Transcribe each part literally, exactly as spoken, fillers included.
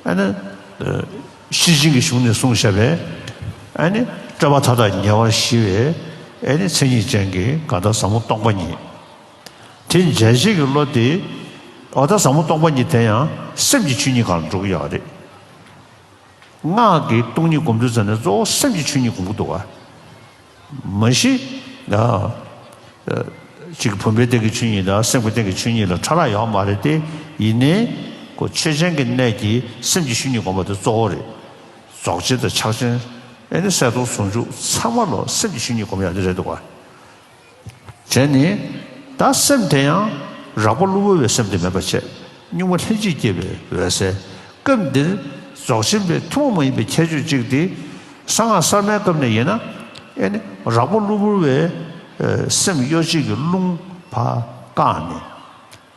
ཨ་ནི་ཤེར་ཕྱིན་གྱི་གཞུང་ནས་གསུངས་བཞག་པའི་ཨ་ནི་སྤྲོས་པ་མཐའ་དག་ཉེ་བར་ཞི་བའི་ཨ་ནི་མཚན་ཉིད་ཅན་གྱི་གང་ལྟར་ཟབ་མོ་སྟོང་པ་ཉིད། དེ་འཇལ་བྱེད་ཀྱི་བློ་དེ་འོ་ད་ཟབ་མོ་སྟོང་པ་ཉིད་དེ་ཡང་སེམས་ཀྱི་ཆོས་ཉིད་སྒང་ལ་འགྲོ་གི་ཡོད་རེད། སྔགས་ཀྱི་སྟོང་ཉིད་སྒོམ་དུས་ཙམ་ནས་གཙོ་བོ་སེམས་ཀྱི་ཆོས་ཉིད་སྒོམ་གྱི་འདུག་བ། མ་གཞི་ཅིག་བུམ་པའི་སྟེང་གི་ཆོས་ཉིད་དང་སེམས་ཀྱི་སྟེང་གི་ཆོས་ཉིད་ལ་ཕྲ་རགས་ཡོད་མ་རེད་དེ། ཡིན་ནའི་ཁོ་ཆོས་ཅན་གྱི་གནད་ཀྱིས་སེམས་ཀྱི་ཆོས་ཉིད་སྒོམ་པ་དེ་གཙོ་བོ་རེད། རྫོགས་ཆེན་དང་ཕྱག་ཆེན་ཨེ་ནི་གསལ་སྟོང་ཟུང་འཇུག་ཚང་མ་ལོ་སེམས་ཀྱི་ཆོས་ཉིད་སྒོམ་ཡག་དེ་རེད་འདུག་བ། བྱས་ནས་ད་སེམས་དེ་ཡང་རགས་པ་གློ་བུར་བའི་སེམས་དེ་མེད་པ་བྱས། གཉུག་མ་ལྷན་ཅིག་སྐྱེས་པའི་འོད་གསལ། སྐབས་འདིར་རྫོགས་ཆེན་པའི་ཐུན་མོང་མ་ཡིན་པའི་ཁྱད་ཆོས་གཅིག་སྟེ། གསང་སྔགས་གསར་མའི་སྐབས་ནས་ཡིན་ན་ཨེ་ནི་རགས་པ་གློ་བུར་བའི་སེམས་གཡོ་བྱེད་ཀྱི་རླུང་ཕར་བཀག་ནས།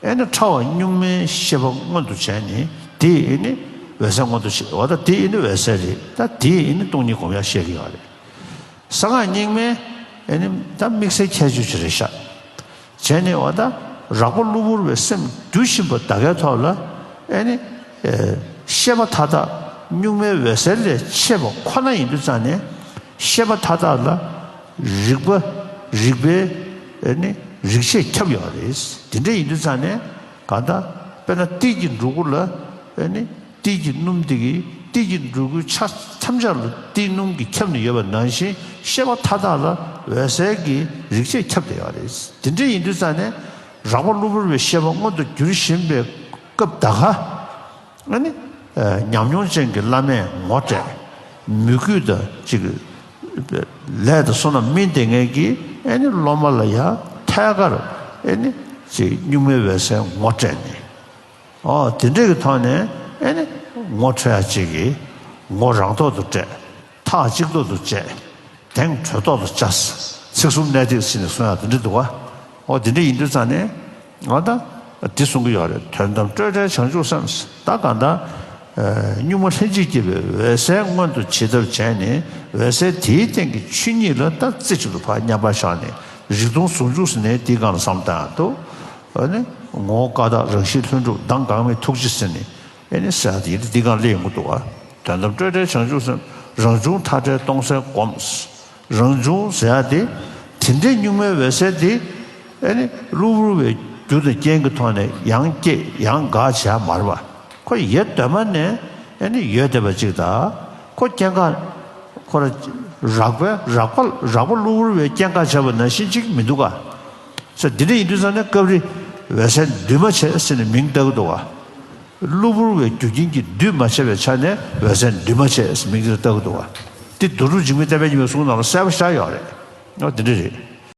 ཨེ་ནི་ཕྲ་བ་གཉུག་མའི་ཤེས་པ་མངོན་དུ་བྱས་ནས་དེ་ཨེ་ནི་འོད་གསལ་མངོན་དུ་བྱེད། འོ་ད་དེ་ཨེ་ནི་འོད་གསལ་རེད། ད་དེ་ཨེ་ནི་སྟོང་ཉིད་སྒོམ་ཡག་བཤད་ཀྱི་ཡོད་རེད། གསང་སྔགས་རྙིང་མའི་ཨེ་ནི་ད་དམིགས་བསལ་ཁྱད་ཆོས་ཅིག་རེད་ཤག་བྱས་ནས་འོ་ད་རགས་པ་གློ་བུར་བའི་སེམས་རྒྱུ་བཞིན་པ་ད་གའི་ཐོག་ལ་ཨེ་ནི་ཤེས་པ་མཐའ་དག་གཉུག་མའི་འོད་གསལ་ལས་ཕྱེ་བ་ཁོ་ན་ཡིན་དུས་ཙང་ནས། ཤེས་པ་མཐའ་དག་ལ་རིག་པ་རིག་པའི་ཨེ་ནི་རིག་བྱེད་ཁྱབ་ཡོད་རེད། དེ་འདྲ་ཡིན་དུས་ཙང་ནས་གང་ལྟར་དཔེར་ན་ཏིལ་གྱི་འབྲུ་གུ་ལ་ཨེ་ནི་ཏིལ་གྱི་སྣུམ་དེ་གིས་ཏིལ་གྱི་འབྲུ་གུའི་ཆ་ཐམས་ཅད་ལ་ཏིལ་སྣུམ་གྱིས་ཁྱབ་ནས་ཡོད་པ་ནང་བཞིན་ཤེས་པ་མཐའ་དག་ལ་འོད་གསལ་གྱི་རིག་བྱེད་ཁྱབ་བསྡད་ཡོད་རེད། དེ་འདྲ་ཡིན་དུས་ཙང་ནས་རགས་པ་གློ་བུར་བའི་ཤེས་པ་མངོན་དུ་གྱུར་བཞིན་པའི་སྐབས་ད་ག་ཨ་ནི། ཉམས་མྱོང་ཅན་གྱི་བླ་མས་ངོ་སྤྲད། མོས་གུས་དང་ཅིག་ལས་དང་བསོད་ནམས་སྨིན་བསྡད་མཁན་གྱི་ཨ་ནི་སློབ་མ་ལ་ཡང་ཐད་ཀར་ཨ་ནི་ཅིག་གཉུག་མའི་འོད་གསལ་ངོ་སྤྲད་ནས། ཨོ་དེ་འདྲ་གི་ཐོག་ནས་ཨ་ནི་ངོ་འཕྲོད་ཡག་ཅིག་གིས་ངོ་རང་ཐོག་ཏུ་སྤྲད། ཐག་གཅིག་ཐོག་ཏུ་བཅད། དེང་གྲོལ་ཐོག་ཏུ་བཅའ། ཚིག་གསུམ་གནད་བརྡེགས་ཟེར་ནས་གསུང་ཡག་དེ་འདྲ་འདུག་ག་ཨོ་དེ་འདྲ་ཡིན་དུས་ཙང་ནས་ང་ད་འདི་གསུང་གི་ཡོད་རེད། དོན་དམ་སྤྲོས་བྲལ་བྱང་ཆུབ་སེམས། ད་གང་ལྟར་གཉུག་མ་ལྷན་ཅིག་སྐྱེས་པའི་འོད་གསལ་མངོན་དུ་ཇི་ལྟར་བྱས་ནས་འོད་གསལ་དེའི་སྟེང་གི་ཆོས་ཉིད་ལ་ད་རྩེ་གཅིག་ཏུ་ཕར་མཉམ་པར་བཞག་ནས་རིག་སྟོང་ཟུང་འཇུག་ཟེར་ནས་དེའི་སྒང་ལ་བསམ་བཏང་ཡག་འདུག་ཨ་ནི་ངོ་བོ་ཀ་དག་རང་བཞིན་ལྷུན་གྲུབ་མདངས་འགག་མེད་ཐུགས་རྗེ་ཟེར་ནས། ཨེ་ནི་ཟེར་ཡག་དེ་ཡིན་དུས་འདི་སྒང་སླེབས་ཡོང་གི་འདུག་ག་དོན་དམ་སྤྲོས་བྲལ་བྱང་ཆུབ་སེམས། རང་བྱུང་མཐའ་བྲལ་སྟོང་གསལ་སྒོམ། རང་བྱུང་ཟེར་ཡག་དེ། དེ་འདྲའི་གཉུག་མའི་འོད་གསལ་དེ། ཨེ་ནི་གློ་བུར་བའི་རྒྱུ་དང་རྐྱེན་གྱི་ཐོག་ནས་ཡང་སྐྱེ་ཡང་འགག་བྱེད་ཡག་མ་རེད་པ། ཁོ་ཡེ་གདོད་མ་ནས་ཨེ་ནི་ཡོད་བསྡད་པ་ཅིག་དང་། ཁོ་སྐྱེ་འགག་ཁོ་ར་རགས་པའི་རགས་པ་རགས་པ་གློ་བུར་བའི་སྐྱེ་འགག་བྱས་པ་ནང་བཞིན་ཅིག་མི་འདུག་ག་ས་འདི་འདྲ་ཡིན་དུས་ཙང་ནས་སྐབས་རེ་འོད་གསལ་འདུས་མ་བྱས་ཟེར་ནས་མིང་བཏགས་ཀྱི་འདུག་ག་གློ་བུར་བའི་རྒྱུ་རྐྱེན་གྱིས་འདུས་མ་བྱས་པའི་ཆ་ནས་འོད་གསལ་འདུས་མ་བྱས་ཟེར་མིང་དེ་བཏགས་ཀྱི་འདུག་ག་འདི་རྡོ་གྲུབ་འཇིགས་མེད་བསྟན་པའི་ཉི་མའི་གསུང་ནང་ལ་གསལ་པོ་ཞེ་དྲག་ཡོད་རེད། ཨོ་འདི་འདྲ་རེད།